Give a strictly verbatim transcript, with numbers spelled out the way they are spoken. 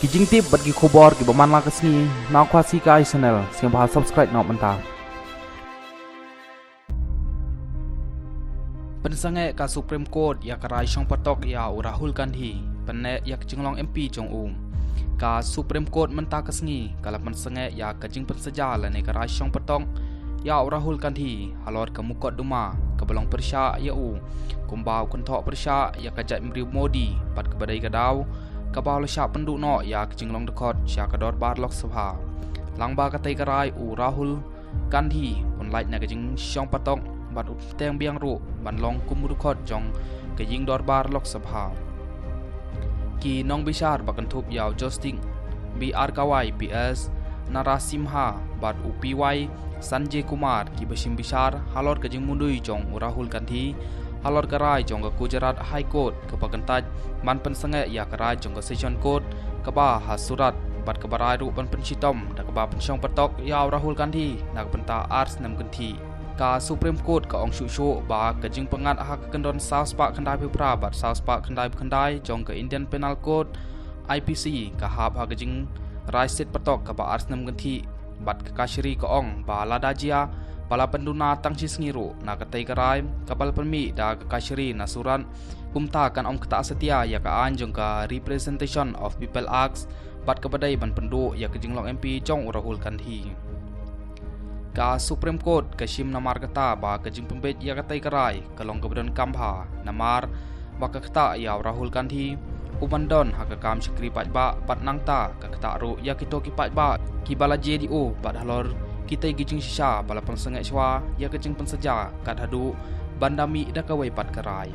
Ki jingtip bad ki khubor kiba man la ka sngi na Khasi Kai Channel, sngewbha subscribe noh mynta. Pynsangeh ka Supreme Court ïa ka rai shong patok ïa u Rahul Gandhi ban neh ïa ka jinglong M P jong u. Ka Supreme Court mynta ka sngi ka la pynsangeh ïa ka jingpynsaja lane ka rai shong patok ïa u Rahul Gandhi halor ka mukotduma kaba long pyrshah ïa u kumba u kynthoh pyrshah ïa ka jaitbynriew Modi, bad kaba dei ka daw kaba u la shah pynduh noh ïa ka jinglong dkhot sha ka dorbar Lok Sabha. Lyngba katei ka rai, u Rahul Gandhi un lait na ka jingshong patok bad u bteng biang ruh ban long kum u dkhot jong ka ïing dorbar Lok Sabha. Ki nongbishar ba kynthup ïa u Justice B R Gavai, P S Narasimha bad u P Y Sanjay Kumar kiba shim bishar halor ka jingmudui jong u Rahul Gandhi halor ka rai jong ka Gujarat High Court kaba kyntait ban pynsangeh ïa ka rai jong ka Session Court kaba ha Surat, bad kaba rai ruh ban pynshitom da kaba pynshong patok ïa u Rahul Gandhi na ka bynta ar snem kynthih. Ka Supreme Court ka ong shuh shuh ba ka jingpyngngad ha ka kyndon saw spah khyndai phew phra bad saw spah khyndai phew khyndai jong ka Indian Penal Code, I P C, ka hap ha ka jingrai siat patok kaba ar snem kynthih, bad ka kashari ka ong ba lada jia ba la pynduna tang shi sngi ruh na katei ka rai kaba la pynmih da ka kashari na Surat, kumta kan ym ktah satia ïa ka aiñ jong ka Representation of People Act, bad kaba dei ban pynduh ïa ka jinglong M P jong u Rahul Gandhi. Ka Supreme Court ka shim namar kata ba ka jingpynbeit ïa katei ka rai ka long kaba donkam bha, namar ba ka ktah ïa u Rahul Gandhi u ban don ha ka kam shakri paidbah, bad nangta ka ktah ruh ïa kito ki paidbah kiba la jia da u bad halor kitei ki jingshisha ba la pynsangeh shuwa ïa ka jingpynsaja kat haduh ban da mih da kawei pat ka rai.